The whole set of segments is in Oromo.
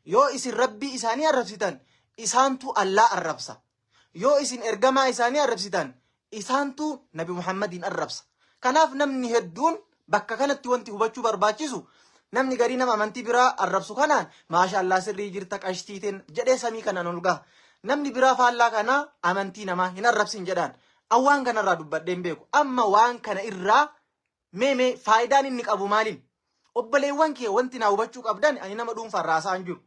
Yoo isin Rabbii isaanii arrabsitan, isaantu Allaa arrabsa. Yoo isin ergamaa isaanii arrabsitan, isaantu Nabi Muhammadiin arrabsa. Kanaaf namni hedduun bakka kanatti wanti hubachuu barbaachisu, namni garii nama amantii biraa arrabsu kanaan maasha Allah sirrii jirta qashtii teen jedhee samii kanaan ol gaha. Namni biraa faallaa kanaa amantii namaa hin arrabsin jedhaan. An waan kanarraa dubbadhee hin beeku. Amma waan kana irraa mee mee faayidaan inni qabu maaliin? Obboleewwan kee wanti naa hubachuu qabdan, ani nama dhuunfaa irraa haasa'an jiru.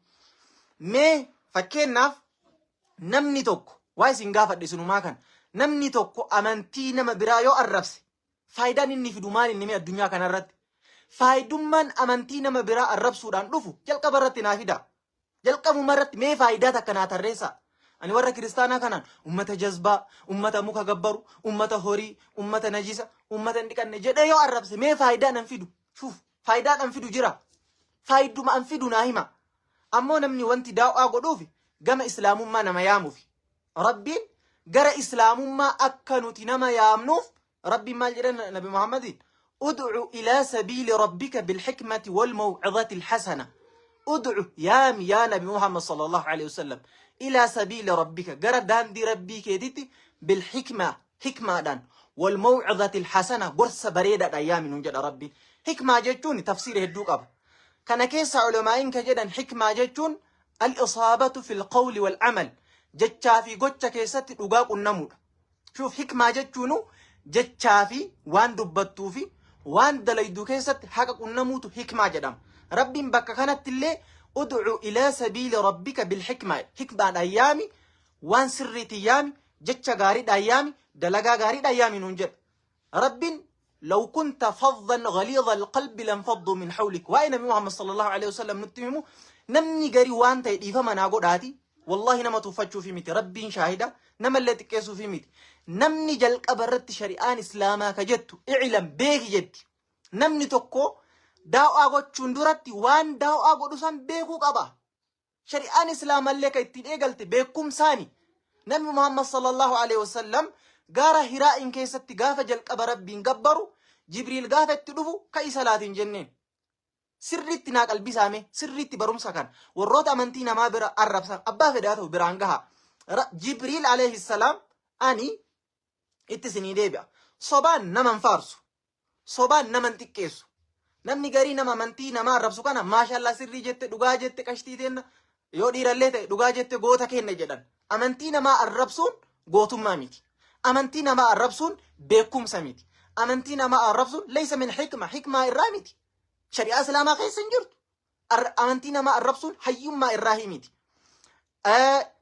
Mee fakkeenyaaf namni tokko waa isin gaafadhe isinumaa kana, namni tokko amantii nama biraa yoo arrabse faayidaan inni fidu maal inni mee addunyaa kanarratti? Faayidummaan amantii nama biraa arrabsuudhaan dhufu jalqaba irratti naa fida. Jalqabuma irratti mee faayidaa takka naa tarreessaa. Ani warra kiristaanaa kanaan ummata jazbaa, ummata muka gabbaru, ummata horii, ummata najisa, ummata hin dhiqanne jedhee yoo arrabse mee faayidaa nan fidu? Shuuf, faayidaan an fidu jira. Faayiduma an fidu naa hima. Ammoo namni wanti daaw'aa godhuufi gama islaamummaa nama yaamuufi. Rabbiin gara islaamummaa akka nuti nama yaamnuuf Rabbiin maal jedhan Nabi Muhammadiin? Ud'u ilaa sabiili rabbika bilhikmati wal maw'izati alhasana. Ud'u, yaami yaa Nabi Muhammad sallallahu alaihi wasallam, ilaa sabiili rabbika, gara daandii Rabbii keetitti, bilhikma, hikmaadhaan, wal maw'izati alhasana, gorsa bareedaadhaan yaami nuun jedha Rabbiin. Hikmaa jechuun tafsiira hedduu qaba. Kana keessa ulamaa'iin ka jedhan hikmaa jechuun al-isaabatu fil qawli wal amal, jechaa fi gocha keessatti dhugaa qunnamuudha. Shuuf, hikmaa jechuunu jechaa fi waan dubbattuu fi waan dalaydu keessatti haqa qunnamuutu hikmaa jedhama. Rabbiin bakka kanatti illee ud'u ilaa sabiili rabbika bil hikmaa, hikmaadhaan yaami, waan sirriitiin yaami, jecha gaariidhaan yaami, dalagaa gaariidhaan yaami nuun jedha. Rabbiin law kunta faddan ghaliidha alqalbi lanfaddu min hawlik. Waa'ee Nabi Muhammad sallallahu alaihi wasallam nutti himu namni gari waan ta'e dhiifama naa godhaati. Wallahi nama tuffachuufi miti, Rabbiin shaahida, namallee xiqqeessuufi miti. Namni jalqaba irratti shari'aan islaamaa ka jettu i'lam, beeki jetti. Namni tokko daa'waa gochuun duratti waan daa'waa godhu san beekuu qaba. Shari'aan Islaamallee kan ittiin eegalte beekumsaani. Nabi Muhammad sallallahu alaihi wasallam gaara Hiraa'in keessatti gaafa jalqaba Rabbiin gabbaru Jibriil gaafa itti dhufu ka'i salaati hin jenneen. Sirriitti naa qalbisaame, sirriitti barumsa kana warroota amantii namaa bira arrabsan abbaa fedhaa ta'u biraan gaha. Jibriil alaihi salaam ani itti isinii deebi'a. Sobaan nama hin faarsu. Sobaan nama hin xiqqeessu. Namni garii nama amantii namaa arrabsu kana maashaallah sirrii jette, dhugaa jette, qashtii teenna, yoo dhiirallee ta'e dhugaa jette, goota keenna jedhan. Amantii namaa arrabsuun gootummaa miti. Amantii namaa arrabsuun beekumsa miti. Amantii namaa arrabsuun laysa min hikma, hikmaa irraa miti. Shari'aa Islaamaa keessa hin jirtu. Amantii namaa arrabsuun hayyummaa irraa miti.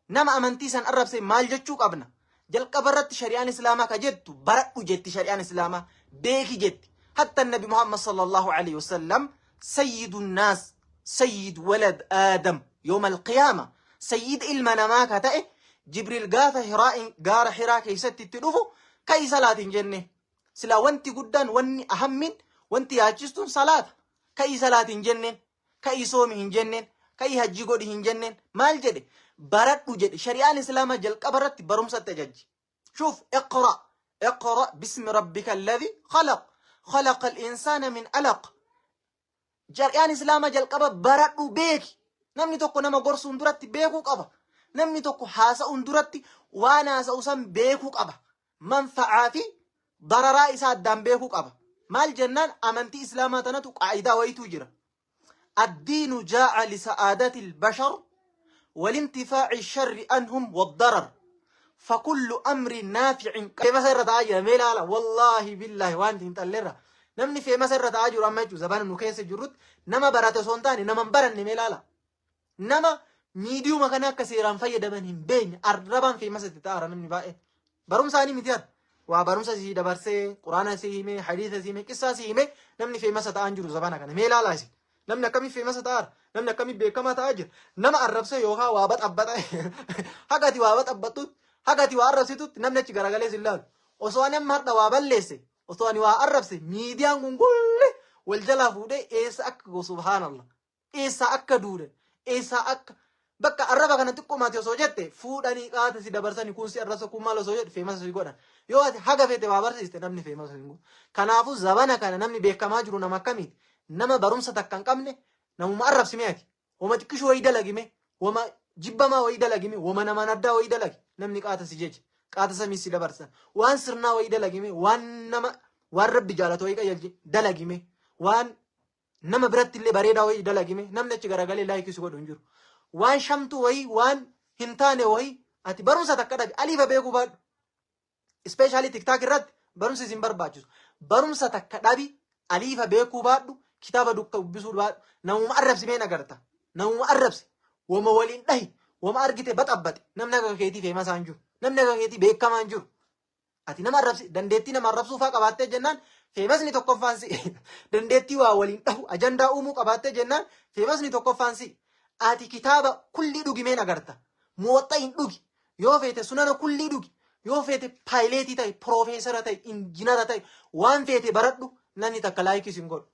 Nama amantii san arrabse maal jechuu qabna? Jalqaba irratti shari'aan Islaamaa ka jettu baradhu jetti, shari'aan Islaamaa beeki jetti. Hatta Nabi Muhammad sallallahu alaihi wasallam, sayyidun naas, sayyid walad Aadam yooma alqiyaama, sayyid ilma namaa ka ta'e Jibriil gaafa Hiraa'in gaara Hiraa keessatti itti dhufu ka'i salaati hin jenne. Silaa wanti guddaan, wanni ahammin, wanti yaachistuun salaata. Ka'ii salaati hin jenneen. Ka'ii soomi hin jenneen. Ka'ii hajjii godhi hin jenneen. Maal jedhe? Baradhu jedhe. Shari'aan Islaamaa jalqaba irratti barumsatti ajajji. Shuuf, iqra. Iqra bismi rabbika alladhi khalaq. Khalaqa al-insaana min alaq. Shari'aan Islaamaa jalqaba baradhu, beeki. Namni tokko nama gorsuun duratti beekuu qaba. Namni tokko haasa'uun duratti waan haasa'u san beekuu qaba. Manfa'aa fi dararaa isaa addaan beekuu qaba. Maal jennaan, amantii Islaamaa tanatu qaa'idaa wayituu jira. Addiinu jaa'a li sa'aadati al-bashar walintifaa'i sharri anhum wad-darar. Fakullu amri naafi'in. Feemasa irra ta'aa jira mee ilaala, wallaahi billaahi waan hin xalleerra. Namni feemasa irra ta'aa jiru amma jechuun zabana nu keessa jirrutti nama barate osoo hin taane nama hin baranne mee ilaala. Nama miidiyuma kana akka seeraan fayyadaman hin beekne arrabaan feemasa itti ta'aara namni baay'een. Barumsaanii miti har. Waa barumsa sii dabarsee, quraana sii himee, hadiisa sii himee, qissaa sii himee namni feemasa ta'aan jiru zabana kana. Mee ilaalaa isin. Namni akkamii feemasa ta'aara? Namni akkamii beekamaa ta'aa jira? Nama arrabsee yookaan waa baxabbaxa. Haga ati waa baxabbattutti, haga ati waa arrabsitutti namni achi garagalee sin laalu. Osoo ani amma har'a waa balleesse, osoo ani waa arrabse, miidiyaan kun kulli wal jalaa fuudhee eessa akka ga'u subhaanallah. Eessaa akka duudan, eessaa akka bakka arraba kana xiqqoomaati osoo jette fuudhanii qaata si dabarsanii, kun si arrabsa, kun maal osoo jedhu feemasa si godhan. Yoo ati haga feete waa barsiiste namni feemasa hin godhu. Kanaafuu zabana kana namni beekamaa jiru nama akkamiiti? Nama barumsa takka hin qabne, namuma arrabsi mee ati. Wama xiqqishoo wayii dalagime, wama jibbamaa wayii dalagime, wama namaan addaa wayii dalagi. Namni qaata si jecha, qaata samii si dabarsa. Waan sirnaa wayii dalagime, waan nama waan Rabbi jaalatu wayii qajeelchi dalagime, waan nama biratti illee bareedaa wayii dalagime, namni achi garagalee like si godhu hin jiru. Waan shamtuu wayii, waan hin taane wayii, ati barumsa takka dhabi, aliifa beekuu baadhu. Especially TikTok irratti barumsi isin barbaachisu. Barumsa takka dhabi, aliifa beekuu baadhu, kitaaba dukka dubbisuu baadhu, namuma arrabsi mee agarta. Namuma arrabsi. Wama waliin dhahi, wama argite baxabbate. Namni akka keetii famous hin jiru. Namni akka keetii beekamaa hin jiru. Ati nama arrabsi, dandeettii nama arrabsuu faa qabaattee jennaan famousni tokkoffaan si. Dandeettii waa waliin dhahu, ajandaa uumuu qabaattee jennaan famousni tokkoffaan si. Ati kitaaba kullii dhugi meen agarta. Muwaxxa hin dhugi. Yoo feete sunana kullii dhugi. Yoo feete paayileetii ta'e, piroofeesara ta'e, injinara ta'e, waan feete baradhu, namni takka like sin godhu.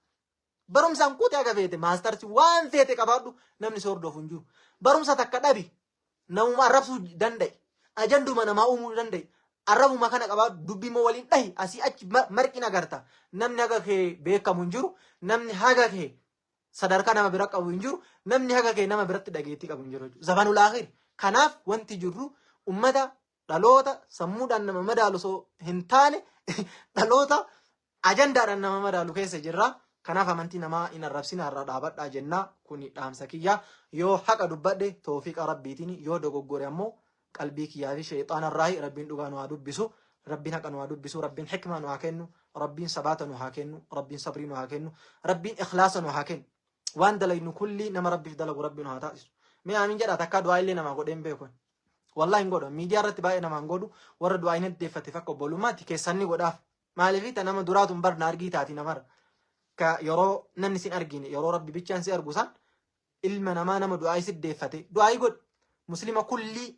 Barumsaan kuute haga feete masters waan feete qabaadhu, namni si hordofu hin jiru. Barumsa takka dhabi, namuma arrabsuu danda'e. Ajanduma namaa uumuu danda'e. Arrabuma kana qabaadhu, dubbima waliin dhahi, asii achi marqin agarta. Namni haga kee beekamu hin jiru. Namni haga kee sadarkaa nama bira qabu hin jiru. Namni haga kee nama biratti dhageettii qabu hin jiru. Zamanul aakhir. Kanaaf wanti jirru ummata dhaloota sammuudhaan nama madaalu osoo hin taane dhaloota ajandaadhaan nama madaalu keessa jirra. Kanaaf amantii namaa hin arrabsina, irraa dhaabadhaa jennaa. Kuni dhaamsa kiyya. Yoo haqa dubbadhe toofiqa Rabbiitiin, yoo dogoggore ammoo qalbii kiyyaa fi sheexaana irraahi. Rabbiin dhugaa nu haa dubbisu. Rabbiin haqa nu haa dubbisu. Rabbiin hikmaa nu haa kennu. Rabbiin sabaata nu haa kennu. Rabbiin sabrii nu haa kennu. Rabbiin ikhlaasa nu haa kennu. Waan dalaynu kulli nama Rabbiif dalagu Rabbi nu haa taasisu. Mee aamin jedhaa. Takkaa du'aa illee namaa godhee hin beeku. Wallahi hin godhu. Miidiyaa irratti baay'ee namaa hin godhu. Warra du'aa hin heddeeffateef akka obbolummaatti keessan ni godhaaf. Maaliif ta nama duraatu hin barna argii taati namarra. Ka yeroo namni sin argine, yeroo Rabbi bichaan si argu san, ilma namaa nama du'aa isi deeffate du'aa godhi. Muslima kullii,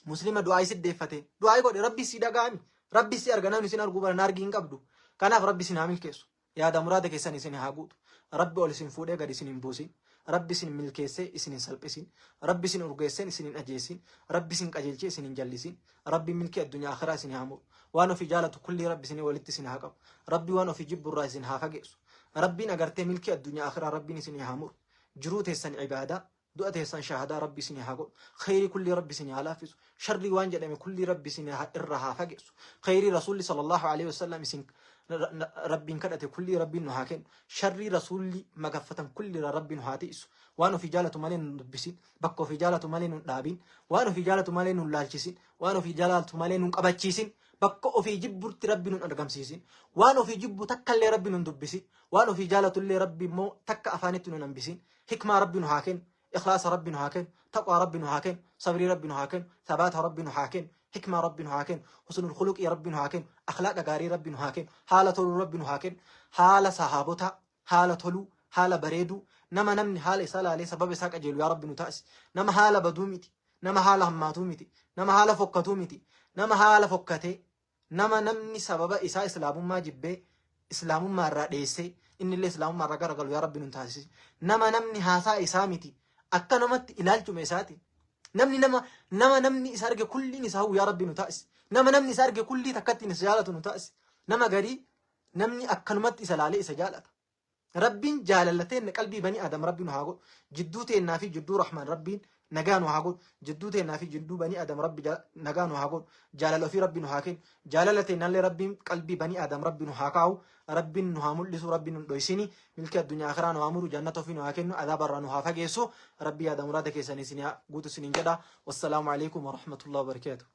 muslima du'aa isi deeffate du'aa godhi, Rabbi si dhaga'ami. Rabbi si arga, namni sin arguu bara argii hin qabdu. Kanaaf Rabbi sin haa milkeessu. Yaada muraada keessan isin haa guutu. Rabbi ol isin fuudhee gad isin hin buusin. Rabbi isin milkeessee isin hin salphisin. Rabbi isin urgeesseen isin hin ajeessin. Rabbi isin qajeelchee isin hin jallisin. Rabbi milkii addunyaa akhiraa isin haa muru. Waan ofii jaalatu kullii Rabbi isin walitti isin haa qabu. Rabbi waan ofii jibburraa isin haa fageessu. Rabbiin agartee milkii addunyaa akhiraa Rabbiin isin haa muru. Jiruu teessan ibaadaa, du'a teessan shahadaa Rabbi isin haa godhu. Khayrii kullii Rabbi isin haa laaffisu. Sharrii waan jedhame kullii Rabbi isin irraa haa fageessu. Khayrii Rasuulli sallallahu alaihi wasallam isin Rabbiin kadhate kullii Rabbiin nu haa kennu. Sharrii Rasuulli magaffatan kulli irraa Rabbi nu haa tiisu. Waan ofii jaalatu malee nu dubbisin. Bakka ofii jaalatu malee nu dhaabin. Waan ofii jaalatu malee nu laalchisin. Waan ofii jaalatu malee nu qabachiisin. Bakka ofii jibbutti Rabbi nu argamsiisin. Waan ofii jibbu takka illee Rabbi nu dubbisin. Waan ofii jaalatullee Rabbi immoo takka afaanitti nu hambisin. Hikmaa Rabbi nu haa kennu. Ikhlaasa Rabbi nu haa kennu. Taqwaa Rabbi nu haa kennu. Sabrii Rabbi nu haa kennu. Thabaata Rabbi nu haa kennu. Hikmaa Rabbi nu haa kennu. Husnul khuluqii Rabbi nu haa kennu. Akhlaaqa gaarii Rabbi nu haa kennu. Haala toluu Rabbi nu haa kennu. Haala sahaabotaa, haala toluu, haala bareeduu, nama namni haala isaa laalee sababa isaa qajeelu yaa Rabbi nu taasisi. Nama haala baduu miti. Nama haala hammaatuu miti. Nama haala fokkatuu miti. Nama haala fokkatee, nama namni sababa isaa islaamummaa jibbee, islaamummaa irraa dheessee, inni illee islaamummaa irraa garagalu yaa Rabbi nu taasisi. Nama namni haasaa isaa miti, akka namatti ilaalchuma isaati. Namni nama namni isa arge kulliin isaa hawwu yaa Rabbi nu taasisi. Nama namni isa arge kullii takkatti isa jaalatu nu taasisi. Nama garii namni akkanumatti isa laalee isa jaalata. Rabbiin jaalalateen qalbii banii Adam Rabbi nu haa godhu. Jidduu teennaa fi jidduu Rahmaan Rabbiin nagaa nu haa godhu. Jidduu teennaa fi jidduu banii Adam Rabbi nagaa nu haa godhu. Jaalala ofii Rabbi nu haa kennu. Jaalala teennallee Rabbiin qalbii banii Adam Rabbi nu haa kaa'u. Rabbiin nu haa mul'isu. Rabbiin nu dhoysini. Milkii addunyaa akhiraa nu haa muru. Jannata ofii nu haa kennu. Adaaba irraa nu haa fageessu. Rabbi yaada muraada keessanii isin haa guutu isiniin jedha. Wassalaamu alaikum warahmatullahi wabarakaatuh.